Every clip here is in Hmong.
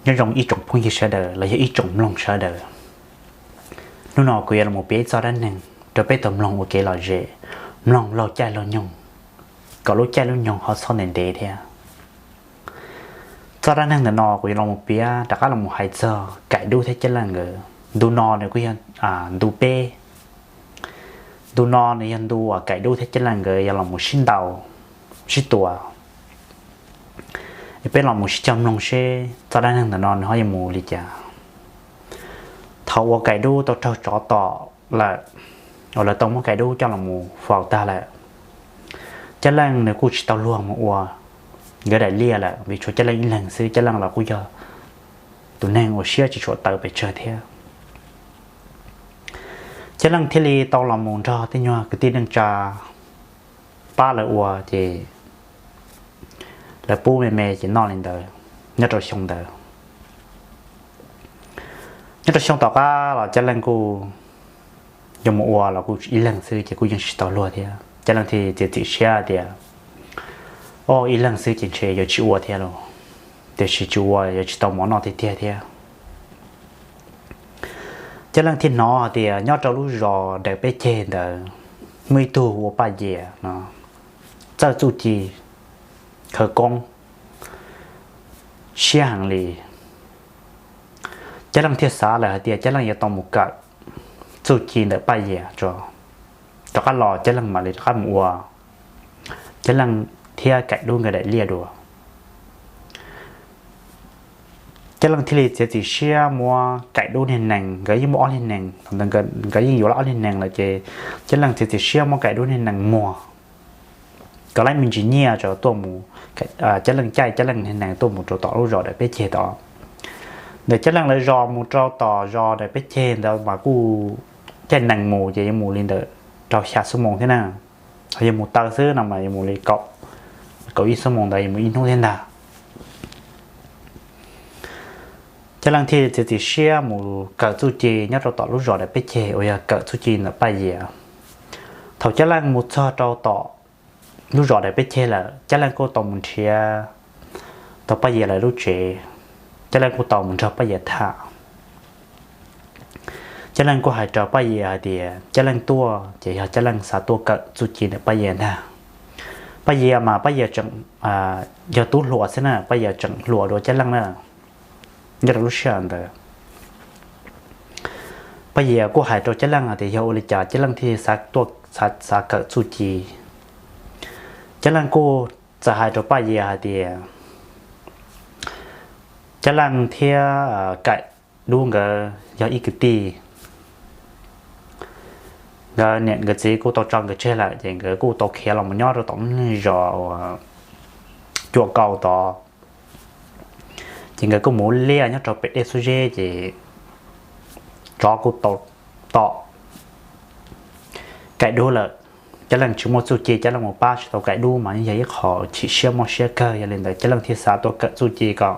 Nyob zoo ib tsoom phooj ywg sawv daws los yog ib tsoom mloog sawv daws. Hnub no kuv yuav los piav ib txoj dab neeg rau peb tau mloog ua kev lom zem, mloog laug caij laug nyoog, kom lub caij lub nyoog ho txhob ntev ntev thiab. Txoj dab neeg ntawm no kuv yuav los piav rov qab los hais txog Kaim Dub thiab Cab Leej nkawd. Ntu no nws kuj yog ntu peb. Ntu no nws yog ntu uas Kaim Dub thiab Cab Leej nkawd yog los sib ntaus sib tua. Peb los mus sib cog mloog seb txoj dab neeg ntawm no nws ho yuav mus li cas. Thaum uas Kaim Dub tau raug tsov tom lawm, uas lawv tau muab Kaim Dub coj los mus faus tag lawm, Cab Leej nws kuj tsis tau luag mus ua nkawd daim liaj lawm, vim tshuav Cab Leej ib leeg xwb. Cab Leej los kuj yog tus neeg uas siab tsis tshua tawv pes tsawg thiab. Cab Leej thiaj li tau los mus nrog tej nyuag kwv tij neej tsa pab lawv ua, ces lawv pub me me ces noj li ntawd nyob rau xyoo ntawd. Nyob rau xyoo tom qab los Cab Leej kuj yuav mus ua los kuj ib leeg xwb ces kuj yeej tsis tau luag thiab. Cab Leej thiaj txiav txim siab tias, o, ib leeg xwb ces ntshe yuav tsis ua thiab lauj, tiam sis tsis ua yuav tsis tau mov noj tiag tiag thiab. Cab Leej thiaj hnov hais tias nyob rau lub zos daws peb ceg ntawd muaj ib tug ua Paj Yias no txawj txuj ci khawv koob siab heev li. Cab Leej thiaj xav lawm hais tias Cab Leej yuav tau mus kawm txuj ci ntawm Paj Yias tso, rov qab los Cab Leej mam li rov qab mus ua Cab Leej thiab Kaim Dub nkawd daim liaj dua. Cab Leej thiaj li txiav txim siab muab Kaim Dub niag nees, nkawd yeej muaj ob niag nees, nkawd yeej yuav lawm ob niag nees lawm ces Cab Leej txiav txim siab muab Kaim Dub niag nees muag kom lawv me ntsis nyiaj tso tuaj mus, Cab Leej caij Cab Leej niag nees tuaj mus rau tom lub zos daws peb ceg tod. Ntawm Cab Leej lawv zos mus rau tom zos daws peb ceg ntawd mas kuj caij nees mus ces yuav mus li ntawm rau xya xuab moos thiab na. Ho yog mus taw xwb no mas yuav mus li kaum, kaum ib xuab moos ntawd yuav mus ib hnub thiab ntag. Cab Leej thiaj txiav txim siab mus kawm txuj ci nyob rau tom lub zos daws peb ceg uas yog kawm txuj ci ntawm Paj Yias. Thaum Cab Leej mus txog rau tom lub zos daws peb ceg lawm, Cab Leej kuj tau mus nrhiav tau Paj Yias lawv lub tsev. Cab Leej kuj tau mus nrog Paj Yias tham. Cab Leej kuj hais rau Paj Yias hais tias Cab Leej tuaj ces yog Cab Leej xav tuaj kawm txuj ci ntawm Paj Yias ntag. Paj Yias mas Paj Yias tseem yog tub hluas xwb na, Paj Yias tseem hluas dua Cab Leej na. Nyob rau lub sij hawm ntawd Paj Yias kuj hais rau Cab Leej hais tias yog ua li cas Cab Leej thiaj xav tuaj, xav kawm txuj ci. Cab Leej kuj txawm hais rau Paj Yias hais tias Cab Leej thiab Kaim Dub nkawd yog ib kwv tij. Nkawd niam nkawd txiv kuj tau tso nkawd tseg lawm ces nkawd kuj tau khiav los mus nyob rau tom lub zos uas Cuam Kaus tod. Ces nkawd kuj mus ua liaj nyob rau pem dej Xub Zeb ces tsov kuj tau tom Kaim Dub lawm. Cab Leej tsis muaj txuj ci, Cab Leej mus pab tsis tau Kaim Dub mas yeej yog ib qho chim siab mob siab kawg. Yog li ntawd Cab Leej thiaj xav tuaj kawm txuj ci kom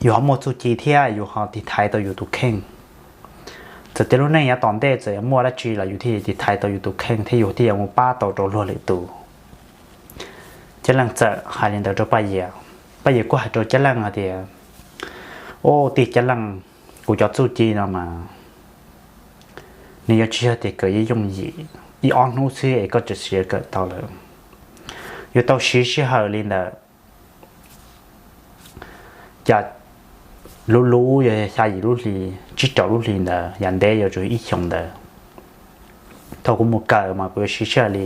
yus ho muaj txuj ci thiab yus ho tiv thaiv tau yus tus kheej. Txawm tias lub neej yav tom ntej txawm yuav muaj dab tsi los yus thiaj tiv thaiv tau yus tus kheej thiab yus thiaj yuav mus pab tau rau luag lwm tus. Cab Leej txawm hais li ntawd rau Paj Yias. Paj Yias kuj hais rau Cab Leej hais tias, o, tij Cab Leej, kuv cov txuj ci no mas nws yuav tsis yog tias kawm yooj yim ib ob hnub xwb es koj txawm siv kawm tau lawm. Yuav tau siv sij hawm li ntawm cas luv luv yog xya yim lub hli, tsib rau lub hli ntawd, yam ntev yuav tsum ib xyoos ntawd. Thaum kuv mus kawm mas kuv yuav siv sij hawm li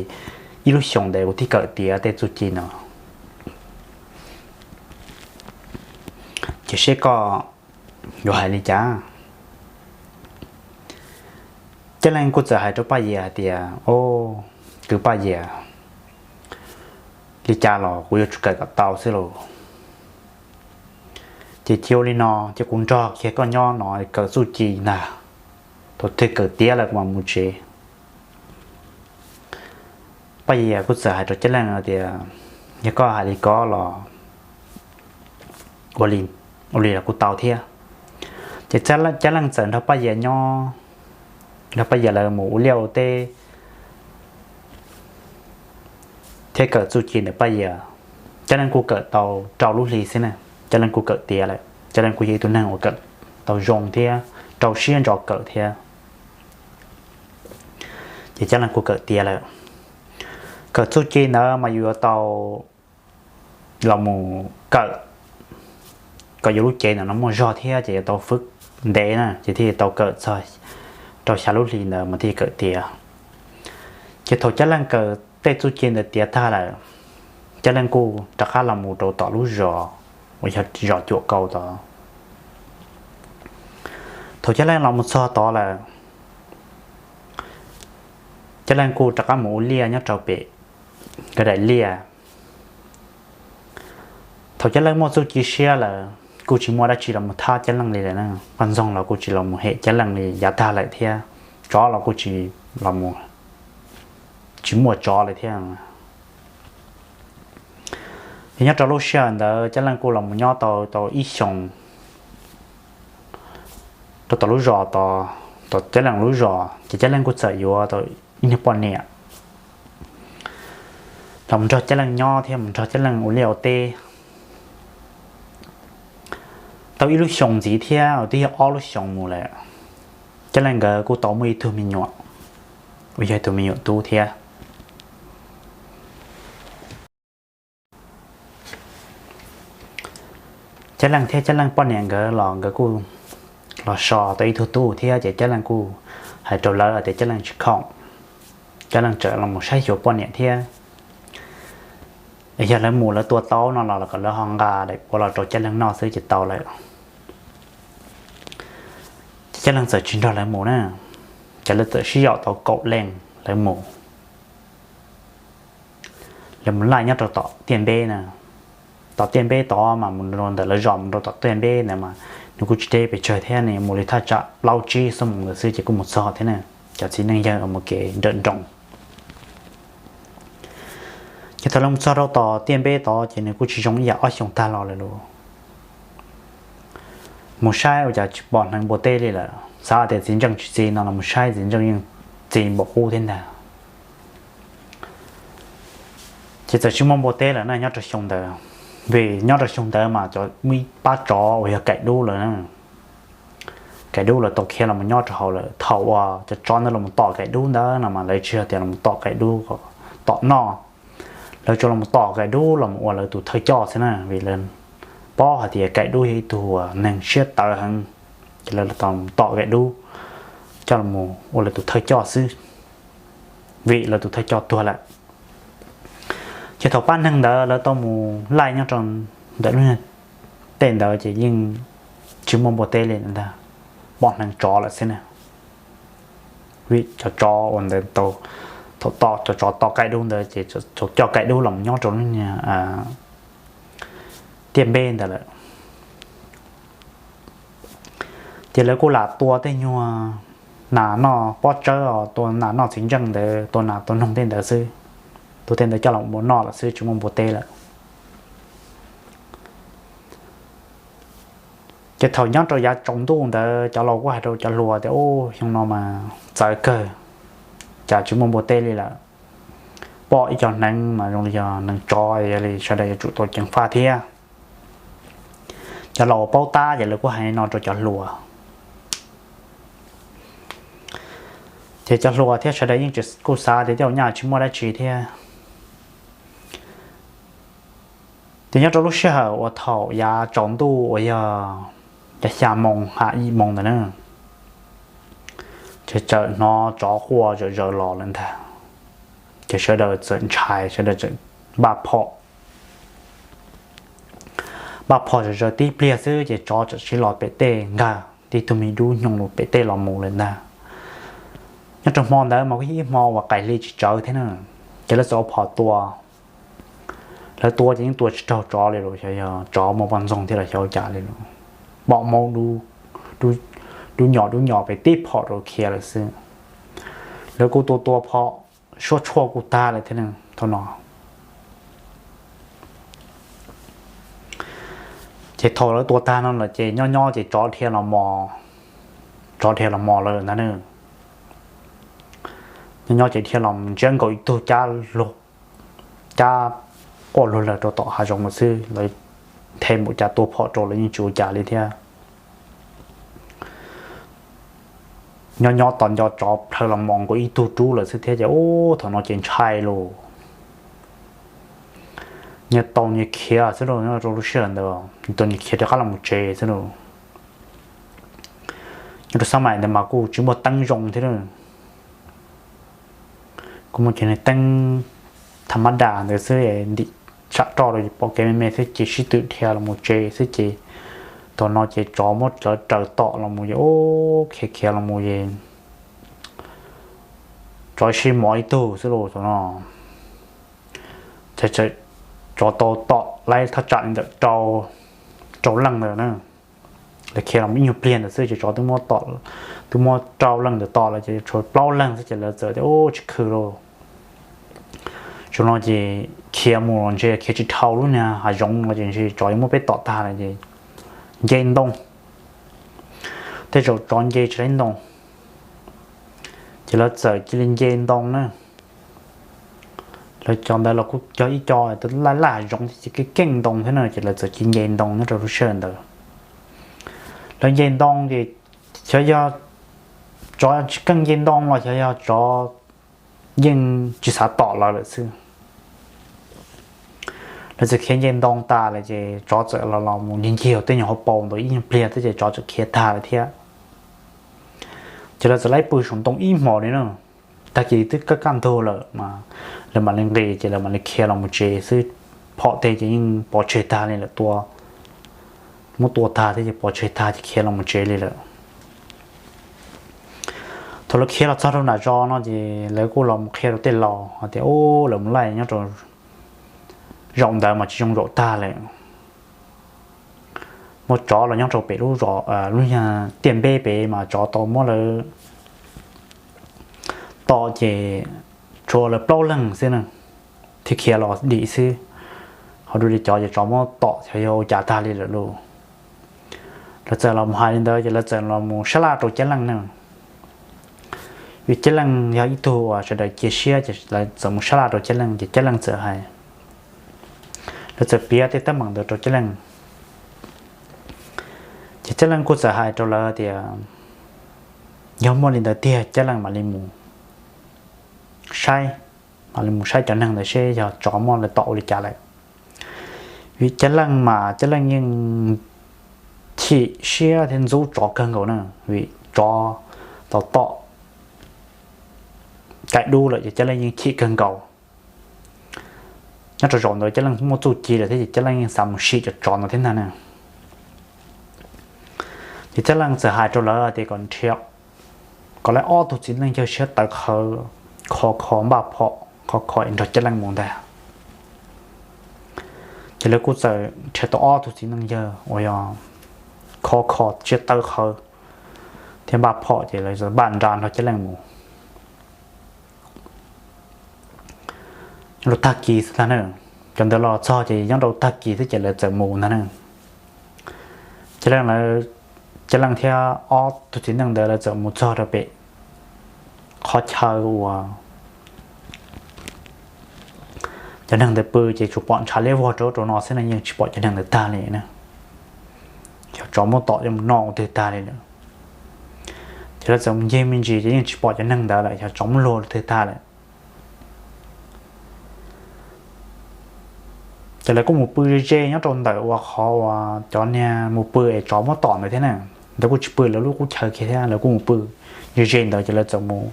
ib lub xyoos ntawd kuv thiaj kawm tiav tej txuj ci no. Ces seb koj yuav hais li cas? Cab Leej kuj txawm hais rau Paj Yias hais tias, o, kwv Paj Yias, li cas los kuv yuav tsum kawm kom tau xwb lauj. Ces cia ua li no, ces kuv nrog kiag koj nyob no kawm txuj ci ntag. Thaum twg kawm tiav lawm kuv mam mus tsev. Paj Yias kuj txawm hais rau Cab Leej tias, yog koj hais li ko los ua li, ua li los kuj tau thiab. Ces Cab Leej txawm nrog Paj Yias nyob, nrog Paj Yias lawv mus ua liaj ua teb thiab kawm txuj ci ntawm Paj Yias. Cab Leej kuj kawm tau rau lub hli xwb na. Cab Leej kuj kawm tiav lawm. Cab Leej kuj yog ib tug neeg uas kawm tau zoo thiab rau siab ntso kawm thiab. Ces Cab Leej kuj kawm tiav lawm. Kawm txuj ci ntawd mas yus yuav tau los mus kawm kom yus lub cev ntawm no muaj zog thiab ces yuav tau fwb ntev na ces thiaj tau kawm txog rau xya lub hlis ntawd mas thiaj kawm tiav. Ces thaum Cab Leej kawm tej txuj ci ntawd tiav tag lawm, Cab Leej kuj rov qab los mus rau tom lub zos uas yog zos Cuam Kaus tod. Thaum Cab Leej los mus txog tod lawm, Cab Leej kuj rov qab mus ua liaj nyob rau pem nkawd daim liaj. Thaum Cab Leej muaj txuj ci siab lawm, kuj tsis muaj dab tsi los mus thab Cab Leej li lawm na. Poj ntxoog los kuj tsis los mus hem Cab Leej li, yav tag lawm thiab. Tsov los kuj tsis los mus, tsis muaj tsov lawm thiab. Ces nyob rau lub sij hawm ntawd Cab Leej kuj los mus nyob tau tau ib xyoos rau tom lub zos tod. Tom Cab Leej lub zos ces Cab Leej kuj txawm yuav tau ib niag poj niam los mus nrog Cab Leej nyob thiab mus nrog Cab Leej ua liaj ua teb tau ib lub xyoos ntxiv thiab, twb yog ob lub xyoos mus lawm, Cab Leej nkawd kuj tau muaj ib tug me nyuam uas yog ib tug me nyuam tub thiab. Cab Leej thiab Cab Leej poj niam nkawd los nkawd kuj los so tau ib tug tub thiab, ces Cab Leej kuj hais rau lawv tias Cab Leej tsis khoom, Cab Leej tseem los mus saib xyuas poj niam thiab. Yog lawv mus lawv tua tau no los kom lawv ho nqa daim puav los rau Cab Leej noj xwb ces tau lawm. Ces Cab Leej txawm tsis nrog lawv mus na, ces lawv txawm sib yaum tau kaum leej lawv mus. Lawv mus laij nyob rau tom tiaj npeb na, tom tiaj npeb tod mas mus rau ntawm lawv zos mus rau tom tiaj npeb ntawd mas nws kuj tsis deb pes tsawg thiab, nws mus li thaj tsam plaub tsib xuab moos ntawd xwb ces kuj mus txog thiab na. Cov txiv neej yawg ua mus kev nrawm nroos. Ces thaum lawv mus txog rau tom tiaj npeb tod ces nws kuj tsis zoo ib yam ob xyoos tag los lawm lauj. Mus saib ua cas tsis pom hneev npua teb li lawm, xav tias txiv ntseej tsis txi no los mus saib txiv ntseej yeej txi npaum qub thiab ntag. Ces txawm tsis muaj npua teb lawm na nyob rau xyoo ntawd, vim nyob rau xyoo ntawd mas cov muaj ib pab tsov uas yog kaim dub lawm, kaim dub lawv tau khiav los mus nyob rau hauv lawm. Thaum uas cov tsov ntawd los mus tom kaim dub ntawd no mas lawv tsis yog tias los tom kaim dub tom noj, lawv tsuas los tom kaim dub los ua lawv tus thawj coj xwb na, vim lawv paub hais tias kaim dub yog ib tug uas neeg siab tawv heev, ces lawv tau tom kaim dub coj los ua lawv tus thawj coj xwb, vim lawv tus thawj coj tuag lawm. Ces thaum pab neeg ntawd lawv tau mus laij nyob rau ntawm lub tej ntawd ces yeej tsis muaj npua teb li ntag, pom hneev tsov lawm xwb na. Vim cov tsov uas ntawd tau, thaum tom cov tsov tom kaim dub ntawd ces tau coj kaim dub los nyob rau lub tiaj npeb ntawd lawm. Ces lawv kuj lam tua tej nyuag nas noj pob tsawb os, tua nas noj txiv ntseej ntawd, tua nas tua noog tej ntawd xwb. Tua tej ntawd coj los ua noj lawm xwb, tsis muaj npua teb lawm. Ces thaum nyob rau yav tsaus ntuj ntawd cov laus kuj hais rau cov hluas tias, Ub, xyoo no mas txawv kawg, cas tsis muaj npua teb li lawm. Pom ib co hneev mas zoo li yog hneev tsov, yog li sawv daws yuav tsum tau ceev faj thiab. Cov laus paub tab ces lawv kuj hais no rau cov hluas. Ces cov hluas thiab sawv daws yeej tseem kuj xav tias tej zaum nyaj tsis muaj dab tsi thiab. Ces nyob rau lub sij hawm uas thaum yav tsaus ntuj uas yog yav xya moo ha yim moo ntawd na, ces txawm hnov tsov quaj zom zaws los lawm ntag. Ces sawv daws txawm ntshai, sawv daws txawm npaj phom, npaj phom zom zaws tib pliag xwb ces tsov txawm sib los pem tej nkag tib tug me dub nyoog lus pem tej los mus lawm ntag. Nyob rau hmo ntawd mas kuj yog ib hmo uas qaim hli tsis tsawv thiab na, ces lawv txawm ua phom tua. Lawv tua ces yeej tua tsis raug tsov li los, xyov yog tsov muaj poj ntxoog thiab los xyov cas li los, pom maub dub nyos dub nyos pem tib phom rau khiav lawm xwb. Lawv kuj tua tua phom suab tshuaj kuj tag lawm thiab thaum no. Ces thaum lawv tua tag no lawm ces nyob nyob ces tsov dhia los mos, tsov dhia los mos lawv ntag na. Nyob nyob ces dhia los ntsiab nkaus ib tug cab luag, cab quaj luag lawg rau tom hav zoov lawm xwb. Lawv nthe mus cas tua phom rau lawv yeej tsis ua cas li thiab. Nyob nyob tos nco tsov plhaw los mos nkaus ib tug rub lawm xwb thiab ces ub thaum no ces ntshai lauj. Nyias tau nyias khiav xwb lauj, nyob rau lub sij hawm ntawd nyias tau nyias khiav rov qab los mus tsev xwb lauj. Nyob rau xab mais ntawd mas kuj tsis muaj teeb zoo thiab lauj. Kuj muaj cov teeb tha mab das ntawd xwb, ntim sam roj rau pom kev me me xwb ces sib tw dhia los mus tsev xwb ces thaum no ces tsov muab lawv raws tom los mus es ub khiav khiav los mus es tsov sib mos ib tug xwb lauj thaum no. Ces tsov tau tom laib thaj tsam li ntawm rau leej ntawd na. Lawv khiav los ib nyuag pliag ntawd xwb ces tsov twb muab rau leej ntawd tom lawm ces tshuav plaub leeg xwb ces lawv txawm tias ub tsis khw lauj. Thaum no ces khiav mus los ntshe khiav tsis dhau lub niag hav zoov no ces ntshe tsov yuav muab peb tom tag lawm ces nce ntoo. Tej zaum tsov nce tsis laib ntoo ces lawv txawm cia li nce ntoo na. Lawv cov ntawd los kuj yog ib co laj laj hav zoov ces keej keej ntoo thiab na ces lawv txawm cia li nce ntoo nyob rau lub sij hawm ntawd. Lawv nce ntoo ces xyov yog tsov tsis keej nce ntoo los xyov yog tsov yeej tsis xav tom lawv lawm xwb. Lawv txawm khiav nce ntoo tas lawm ces tsov txawm los los mus ncig ncig tej nyuag hauv paus ntawd ib nyuag pliag xwb ces tsov txawm khiav tag lawm thiab. Ces lawv txawm laib pw saum ntoo ib hmos li na. Tag kis twb kaj kaj ntug lawm mas lawv mam li nqis ces lawv mam li khiav los mus tsev xwb. Phom tej ces yeej pov tseg tag li lawm, tua, muab tua tag thiab ces pov tseg tag ces khiav los mus tsev li lawm. Thaum lawv khiav los txog rau nram zos no ces lawv kuj los mus qhia rau tej laus hais tias ub lawv mus laij nyob rau zaum ntawd mas tsis zoo zaum tag lawm. Muaj tsov los nyob rau pem lub zos, lub nyuag tiaj npeb pem mas tsov tau muab lawv tom ces tshuav lawv plaub leeg xwb na, thiaj khiav los dim xwb. Ho dua li cov ces tsov muab tom xyov yog ua cas tag li lawm lauj. Lawv txawm los mus hais li ntawd ces lawv txawm los mus sab laj rau Cab Leej na. Vim Cab Leej yog ib tug uas sawv daws cia siab ces lawv txawm mus sab laj rau Cab Leej ces Cab Leej txawm hais, lawv txawm piav tej teeb meem ntawd rau Cab Leej. Ces Cab Leej kuj txawm hais rau lawv tias yog muaj li ntawd tiag Cab Leej mam li mus saib, mam li mus saib cov neeg ntawd seb yog tsov muab lawv tom ua li cas lawm. Vim Cab Leej mas Cab Leej yeej chim siab thiab ntxub tsov kawg nkaus na, vim tsov tau tom Kaim Dub lawm ces Cab Leej yeej chim kawg nkaus. Nyob rau zaum ntawd Cab Leej muaj txuj ci lawm thiab ces Cab Leej yeej xav mus sim cov tsov ntawd thiab ntag na. Ces Cab Leej txawm hais rau lawv tias kom nrhiav, kom lawv ob tug txiv neej yawg siab tawv qhawv, kho kho npaj phom kho kho es nrog Cab Leej mus ntag. Ces lawv kuj txawm nrhiav tau ob tug txiv neej yawg uas yog kho kho siab tawv qhawv thiab npaj phom ces lawv txawm npaj nra nrog Cab Leej mus. Nyob rau tag kis xwb ntag na, cov ntawd los txog ces nyob rau tag kis xwb ces lawv txawm mus ntag na. Cab Leej, Cab Leej thiab ob tug txiv neej ntawd lawv txawm mus txog rau pem qhov chaw uas cov neeg ntawd pw ces tsuas pom ntshav liab vog rau rau no xwb na, yeej tsis pom cov neeg ntawd tag li na. Xyov tsov muab tom mus noj ua twg tag li lawm. Ces lawv txawm mus ncig me ntsis ces yeej tsis pom cov neeg ntawd lawm, xyov tsov muab luag ua twg tag lawm. Ces lawv kuj mus pw ze ze nyob rau ntawm uas qhov uas cov niag mus pw es tsov muab tom ntawd thiab na. Ntawd kuj tsis pw lawv lub qub chaw kiag thiab, lawv kuj mus pw ze ze ntawd ces lawv txawm mus,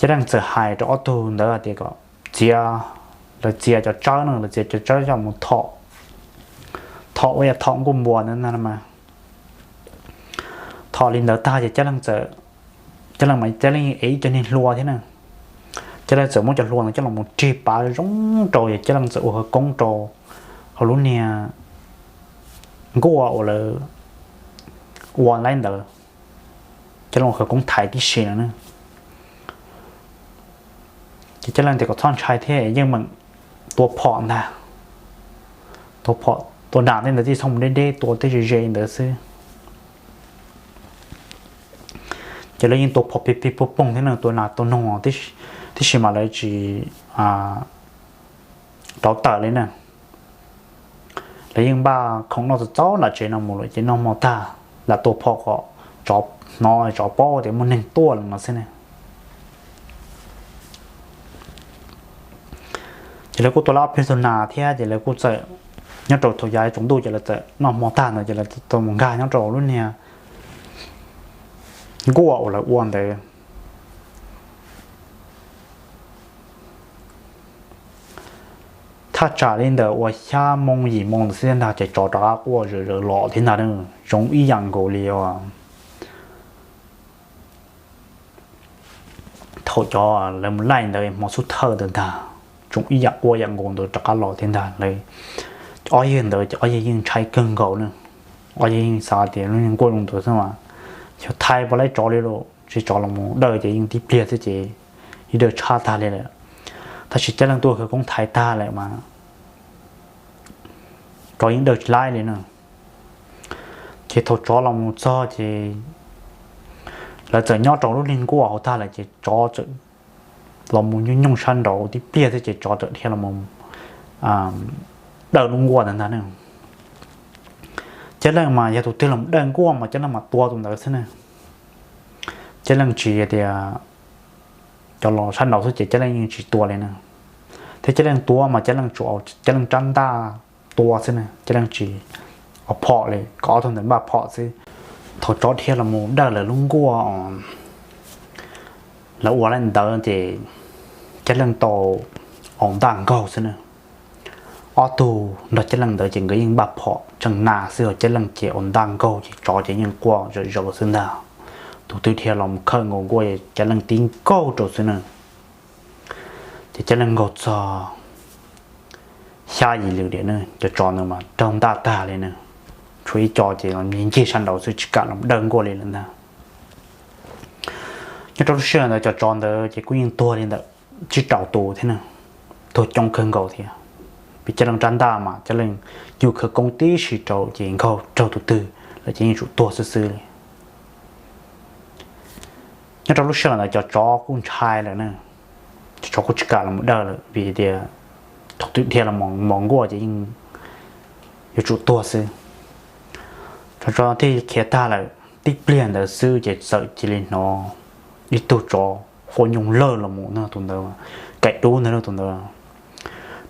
Cab Leej txawm hais rau ob tug ntawd tias kom txiav, lawv txiav cov tsawb no, lawv txiav cov tsawb coj mus thom, thom ua yam thom nkuaj npua ntawd na mas. Thom li ntawd tag ces Cab Leej txawm, Cab Leej mas Cab Leej ev ib co niag hlua thiab na. Cab Leej txawm muab cov hlua ntawd coj los rig pav zoo rau ces Cab Leej txawm ua khawv koob rau hauv lub niag nkuaj uas lawv ua laib ntawd, Cab Leej ua khawv koob thaiv tib si no na. Ces Cab Leej tias kom txhob ntshai thiab yeej meem tua phom ntag, tua phom tua nas tej ntawd tib txhob mus deb deb, tua tej ze ze ntawd xwb. Ces lawv yeej tua phom pig pig pog poog thiab na, tua nas tua noog tib si mas lawv tsis rauv taws li na. Lawv yeej npaj khoom noj txaus txaus nram tsev no mus lawm ces noj hmo tag lam tua phom kom tsov hnov tsov paub tias muaj neeg tuaj lawm no xwb ne. Ces lawv kuj tua lawv ob peb tug nas thiab ces lawv kuj txawm nyob rau thaum yav tsaus ntuj ces lawv txawm noj hmo tag ntawd ces lawv tau mus nkag nyob rau lub niag nkuaj uas lawv ua ntawd. Thaj tsam li ntawm uas xya moo yim moo ntawd xwb ntag ces tsov rov qab quaj zawm zawm los thiab ntag, zoo ib yam nkaus li thaum cov lawv mus laij ntawd hmo xub thawj ntawd ntag, zoo ib yam quaj yam nkaus ntawd rov qab los thiab ntag. Lawv ob yawg ntawd ces ob yawg yeej ntshai kawg nkaus na, ob yawg yeej xav tias lub niag nkuaj zoo ntawd xwb mas xyov thaiv puas laib tsov li lawm, tsis tsov los mus dawj ces yeej tib pliag xwb ces yeej dawj tshab tag li lawm. Tab sis Ceeb Leej tuaj khawv koob thaiv tag lawm mas tsov yeej dawj tsis laib li na. Ces thaum tsov los mus txog ces lawv txawm nyob rau lub niag nkuaj hauv tag lawm ces tsov txawm los mus nyooj nyooj sab nraud tib pliag xwb ces tsov txawm dhia los dawj lub nkuaj ntawd ntag ne. Ceeb Leej mas yog tus twg los dawj nkuaj mas Ceeb Leej mas tua tus ntawd xwb ne. Ceeb Leej tsis tias cov los sab nraud xwb ces Ceeb Leej yeej tsis tua li na. Thiab Ceeb Leej tua mas Ceeb Leej tsuas, Ceeb Leej rab ntaj tua xwb na, Ceeb Leej tsis ua phom li, kom ob tug ntawd npaj phom xwb. Thaum tsov dhia los mus dawj lawv lub nkuaj lawv ua laij ntawd ces Ceeb Leej tau ua ntaj nkaug xwb na. Ob tug nrog Ceeb Leej ntawd ces nkawd yeej npaj phom tseem nas xwb, ho Ceeb Leej ces ua ntaj nkaug ces tsov ces yeej quaj zawm zawm xwb ntag. Tus twg dhia los mus khawm nkaus nkuaj Ceeb Leej tib nkaug rau xwb na. Ces Ceeb Leej nkaug txog xya yim lwm diam na, cov tsov ntawd mas raug ntaj tag li na. Tshuav ib co ces los ncig sab nraud xwb tsis kam los dawj nkuaj li lawm ntag. Nyob rau lub sij hawm ntawd cov tsov ntawd ces kuj yeej tuag li ntawm tsib rau tus thiab na, tuag coob kawg nkaus thiab. Vim Ceeb Leej rab ntaj mas Ceeb Leej yug khawv koob tib si rau ces nkaug raug tus twg lawm ces yeej tsum tuag xwb xwb li. Nyob rau lub sij hawm ntawd cov tsov kuj ntshai lawm na, cov tsov kuj tsis kam los dawj lawm vim tias thaum twg dhia los mos nkuaj ces yeej yuav tsum tuag xwb. Cov tsov thiaj khiav tag lawm tib pliag ntawd xwb ces txawm cia li hnov ib tug tsov quaj nyooj lawg los mus no, tus ntawd Kaim Dub ntag no tus ntawd.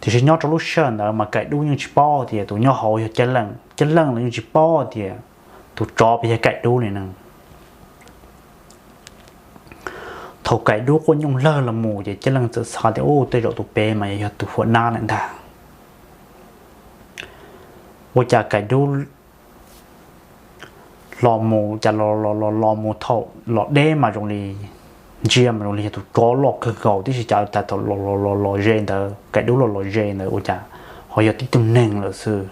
Tiam sis nyob rau lub sij hawm ntawd mas Kaim Dub yeej tsis paub tias tus nyob hauv yog Ceeb Leej, Ceeb Leej los yeej tsis paub tias tus tsov pes yog Kaim Dub li na. Thaum Kaim Dub quaj nyooj lawg los mus ces Ceeb Leej txawm xav tias, u, tej zaum tus pem mas yog tus huam nab lawm ntag. Ua cas Kaim Dub los mus cas los los los los mus thaum los deb mas zoo li, ntsia mas zoo li yog tus tsov loj kawg nkaus tib si, cas tas thaum los los los los ze ntawd, Kaim Dub los los ze ntawd ua cas ho yog tib tug neeg lawm xwb.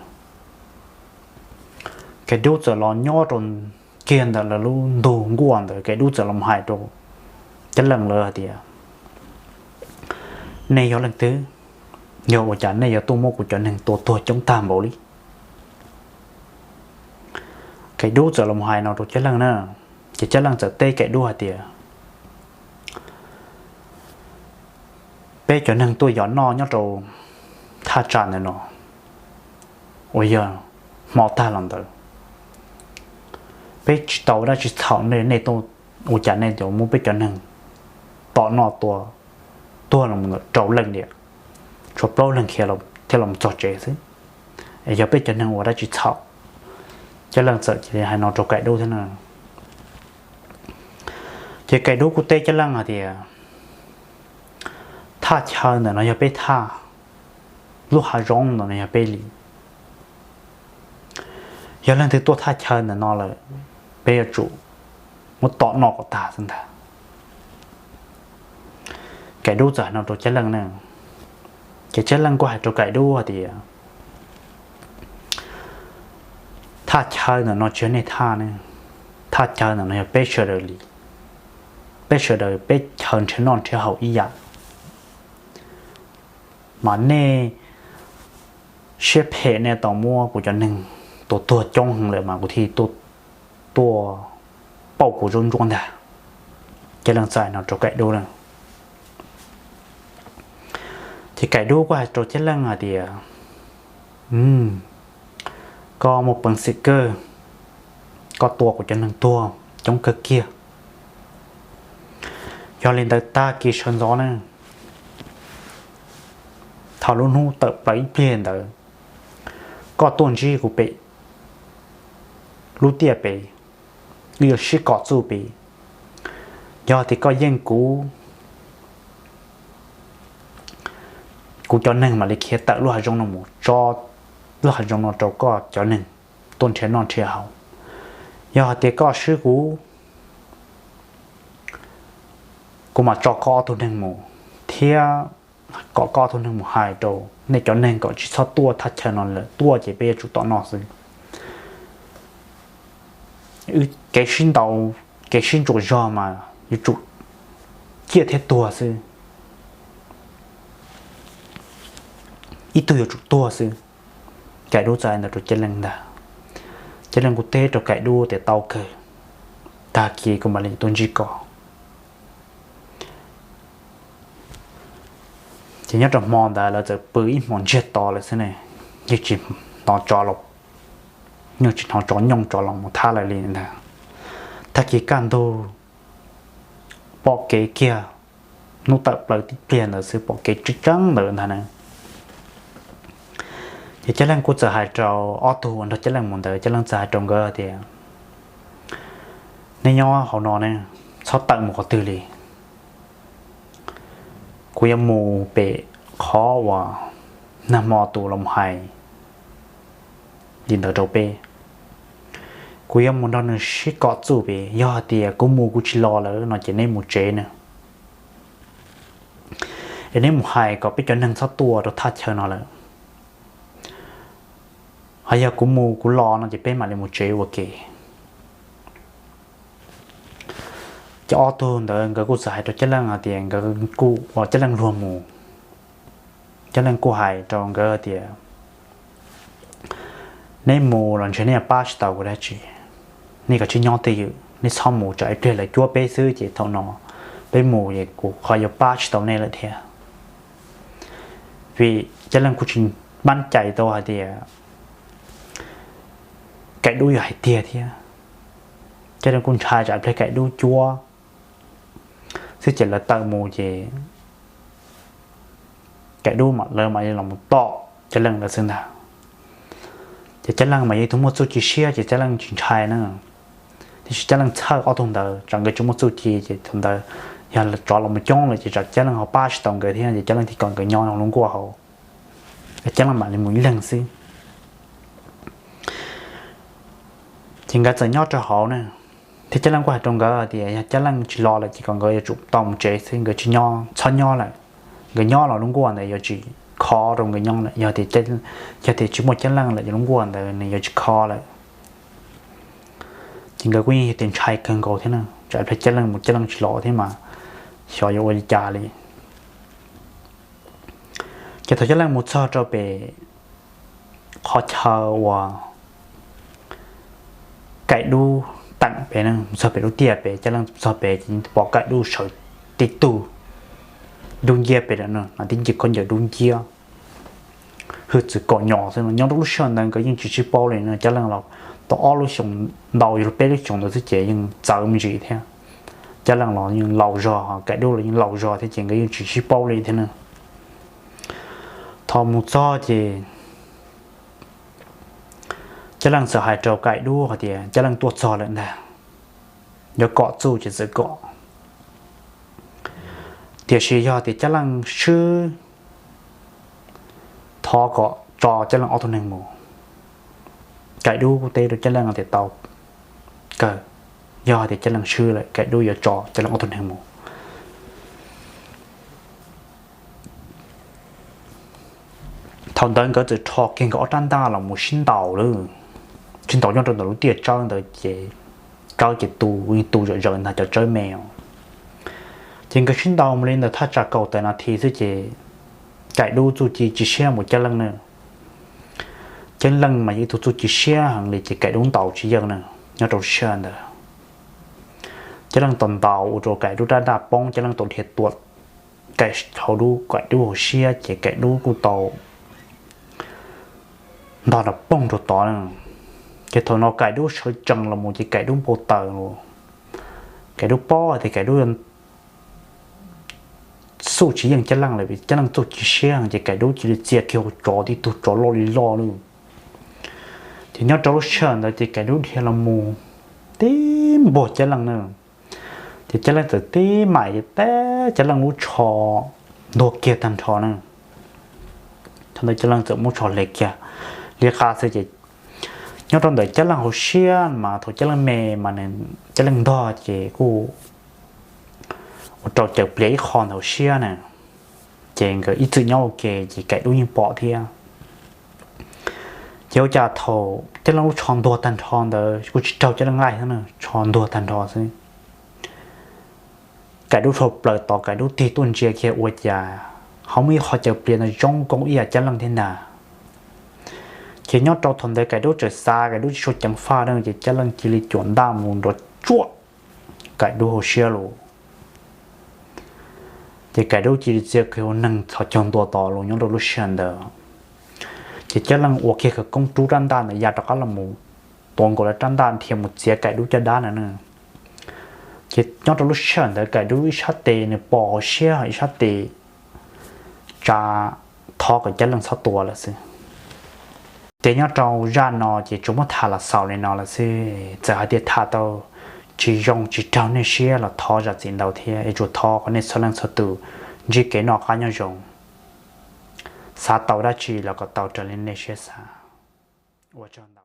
Kaim Dub txawm los nyob rau kiag ntawm lawv lub ntug nkuaj ntawd, Kaim Dub txawm los hais rau Ceeb Leej lawv hais tias, nej yog leej twg? Yog ua cas nej yuav tuaj muab kuv cov neeg tua tuag coob tag npaum li? Kaim Dub txawm los hais no rau Ceeb Leej na, ces Ceeb Leej txawm teb Kaim Dub hais tias, peb cov neeg tuaj yos noj nyob rau thaj tsam ntawm no uas yog hmo tag los ntawd, peb tsis tau dab tsi txhaum nej, nej tuaj ua cas nej yuav muab peb cov neeg tom noj tua tuag los ntawm rau leej diam, tshuav plaub leeg khiav thiab los txog tsev xwb, es yog peb cov neeg ua dab tsi txhaum? Ceeb Leej txawm cia li hais no rau Kaim Dub thiab na. Ces Kaim Dub kuj teb Ceeb Leej hais tias, thaj chaw ntawm no yog peb thaj, lub hav zoov ntawm no yog peb li. Yog leej twg tuaj thaj chaw ntawm no lawm, peb yuav tsum muab tom noj kom tag xwb ntag. Kaim Dub txawm hais no rau Ceeb Leej na, ces Ceeb Leej kuj hais rau Kaim Dub hais tias, thaj chaw ntawm no tsis yog nej thaj ne, thaj chaw ntawm no yog peb sawv daws li, peb sawv daws peb chaw nrhiav noj nrhiav haus ib yam, mas nej siab phem nej tau muab kuv cov neeg tua tuag coob heev lawm mas kuv thiaj tuaj, tuaj pauj kuv zaub ntsuab ntag. Ceeb Leej txawm hais no rau Kaim Dub na. Ces Kaim Dub kuj hais rau Ceeb Leej hais tias, Koj muaj peev xwm kawg, koj tua kuv cov neeg tuag coob kawg kiag. Yog li ntawd tag kis sawv ntxov ne, thaum lub hnub tawm plaws ib pliag ntawd, koj tuaj ntsib kuv pem lub tiaj pem, wb yuav sib kom txuj pem. Yog tias koj yeej kuv, kuv cov neeg mam li khiav tawm lub hav zoov no mus tso lub hav zoov no rau koj cov neeg tuaj nrhiav noj nrhiav haus. Yog hais tias koj swb kuv, kuv mam tso koj ob tug neeg mus, thiab kom koj ob tug neeg mus hais rau nej cov neeg kom tsis txhob tuaj thaj chaw no lawm, tuaj ces peb yuav tsum tom noj xwb. Wb kev sib ntaus, kev sib ntsuas zog mas yuav tsum ciaj thiab tuag xwb, ib tug yuav tsum tuag xwb. Kaim Dub txawm hais ntawd rau Cab Leej ntag. Cab Leej kuj teb rau Kaim Dub tias tau kawg, tag kis kuv mam li tuaj ntsib koj. Ces nyob rau hmo ntawd lawv txawm pw ib hmos ntsiag to lawm xwb ne, yeej tsis hnov tsov los, yeej tsis hnov tsov nyooj tsov los mus thab lawv li ntag. Tag kis kaj ntug pom kev kiag, hnub tawm plaws tib pliag ntawd xwb pom kev tseeb tseeb ntawd ntag na. Ces Cab Leej kuj txawm hais rau ob tug uas nrog Cab Leej mus ntawd, Cab Leej txawm hais rau nkawd tias, nej nyob hauv no ne, txhob tawm mus qhov twg li. Kuv yuav mus pem qhov uas nag hmo tus los hais li ntawd rau peb. Kuv yuav mus nrog nws sib kom txuj pem, yog hais tias kuv mus kuv tsis los lawm no ces neb mus tsev na, es neb mus hais kom peb cov neeg txhob tuaj rau thaj chaw no lawm. Ho yog kuv mus kuv los no ces peb mam li mus tsev ua ke. Ces ob tug ntawd nkawd kuj txawm hais rau Cab Leej hais tias nkawd kuj ua Cab Leej luag mus. Cab Leej kuj hais rau nkawd tias, neb mus los ntshe neb yuav pab tsis tau kuv dab tsi. Nej kav tsij nyob twj ywm, nej txhob mus tsam ib pliag lawv cuab peb xwb ces thaum no peb mus es kuv qhov yuav pab tsis tau nej lawm thiab. Vim Cab Leej kuj tsis mab cais tau hais tias Kaim Dub yuav hais tiag thiab. Cab Leej kuj ntshai tsam ib pliag Kaim Dub cuab xwb ces lawv tawm mus ces Kaim Dub mam lawv mam li los mus tom Cab Leej lawv xwb ntag. Ces Cab Leej mas yog ib tug muaj txuj ci siab ces Cab Leej tsis ntshai na. Tiam sis Cab Leej txhawj ob tug ntawd, tsam nkawd tsis muaj txuj ci ces thaum ntawd yog tsov los mus coob lawm ces tsam Cab Leej ho pab tsis tau nkawd thiab ces Cab Leej thiaj kom nkawd nyob lub nkuaj hauv, Cab Leej mam li mus ib leeg xwb. Ces nkawd txawm nyob rau hauv na, thiab Cab Leej kuj hais rau nkawd tias yog Cab Leej tsis los lawm ces kom nkawd yuav tsum tau mus tsev xwb, nkawd tsis nyob, txhob nyob lawm. Nkawd nyob los lub nkuaj ntawd yuav tsis khov rau nkawd nyob lawm, yog tias tsis muaj Cab Leej lawm ces lub nkuaj ntawd nws yuav tsis khov lawm. Ces nkawd kuj yeej yog tias ntshai kawg nkaus thiab na, tsam ib pliag Cab Leej mus Cab Leej tsis los thiab mas xyov yuav ua li cas li. Ces thaum Cab Leej mus txog rau pem qhov chaw uas Kaim Dub teem pem, mus txog pem lub tiaj pem, Cab Leej txog pem ces pom Kaim Dub sawv tib tug dub nciab pem lawm, tib ncig khaub ncaws dub nciab, hwj txwv kom nyos xwb no. Nyob rau lub sij hawm ntawd nkawd yeej tsis sib paub li no, Cab Leej los tau ob lub xyoos ntau, yog peb lub xyoos ntawd xwb ces yeej txawv me ntsis thiab. Cab Leej los yeej laus zog, Kaim Dub los yeej laus zog thiab ces nkawd yeej tsis sib paub li thiab na. Thaum mus txog ces Cab Leej txawm hais rau Kaim Dub hais tias Cab Leej tuaj txog lawm ntag, yuav kom txuj ces txawm kom. Tiam sis yog tias Cab Leej swb, thov kom tso Cab Leej ob tug neeg mus. Kaim Dub kuj teb rau Cab Leej tias tau kawg, yog tias Cab Leej swb lawm Kaim Dub yuav tso Cab Leej ob tug neeg mus. Thaum ntawd nkawd txawm rho kiag nkawd ob rab ntaj los mus sib ntaus lawm, sib ntaus nyob rau ntawm lub tiaj tsawb ntawd ces tsawb ces tu, tu zom zaws ntag, cov tsawb me os. Ces nkawd sib ntaus mus li ntawm thaj tsam kaum tawm nas this xwb ces Kaim Dub txuj ci tsis siab mus Cab Leej na. Cab Leej mas yog ib tug txuj ci siab heev li ces Kaim Dub ntaus tsis yeej na. Nyob rau sij hawm ntawd Cab Leej tau ntaus ua rau Kaim Dub rab ntaj poob, Cab Leej tau dhia tua Kaim hauv Dub, Kaim Dub hauv siab ces Kaim Dub kuj tau ntog nrov poog rau tod na. Ces thaum no Kaim Dub sawv tsees los mus ces Kaim Dub npau taws, Kaim Dub paub tias Kaim Dub xuj tsis yeej Cab Leej lawm, Cab Leej txuj ci siab ces Kaim Dub cia li txia kiag hauv tsov tib tug tsov loj li loj lawm. Ces nyob rau lub sij hawm ntawd ces Kaim Dub dhia los mus tib npuag Cab Leej na, ces Cab Leej txawm tib maim ces teb Cab Leej lub tsho ntuag kiag tag nrho na. Thaum ntawd Cab Leej txawm muab tsho hle kiag li qab xwb ces nyob rau ntawm Cab Leej hauv siab mas thaum Cab Leej me mas Cab Leej ntog ces kuj ua rau caws pliav ib qho ntawm hauv siab na, ces nkawd ib txwm nyob ua ke ces Kaim Dub yeej pom thiab. Ces ua cas thaum Cab Leej lub tsho ntuag tag nrho ntawd kuj tsis raug Cab Leej nqaij xwb, tsho ntuag tag nrho xwb, Kaim Dub rho plaws tos Kaim Dub tig tuaj ntsia kiag ua cas ho muaj ib qho caws pliav ntawd zoo nkaus ib yam Cab Leej thiab ntag. Ces nyob rau thaum ntawd Kaim Dub txawm xav, Kaim Dub tsis tshua ceev faj na ces Cab Leej cia li cuam ntaj mus nrov tsuam Kaim Dub hauv siab lawm. Ces Kaim Dub cia li txia kiag ua neeg txhos caug ntua tod los nyob rau lub sij hawm ntawd. Ces Cab Leej ua kiag khawv koob rub rab ntaj ntawd ya rov qab los mus tuav nkaus lawv rab ntaj dhia mus txiav Kaim Dub caj dab ntawd na. Ces nyob rau lub sij hawm ntawd Kaim Dub ib sab tes nws pom hauv siab, ib sab tes tsa thov kom Cab Leej txhob tua lawm xwb. Ces nyob rau zaj no ces tsuas muab tham los xaus li no lawm xwb. Txawm hais tias tham tau tsis zoo tsis raug nej siab los thov zam txim ntau thiab es tsuas thov kom nej txhua leej txhua tus ntsib kev noj qab nyob zoo. Xav tau dab tsi los kom tau raws li nej siab xav. Ua tsaug ntau.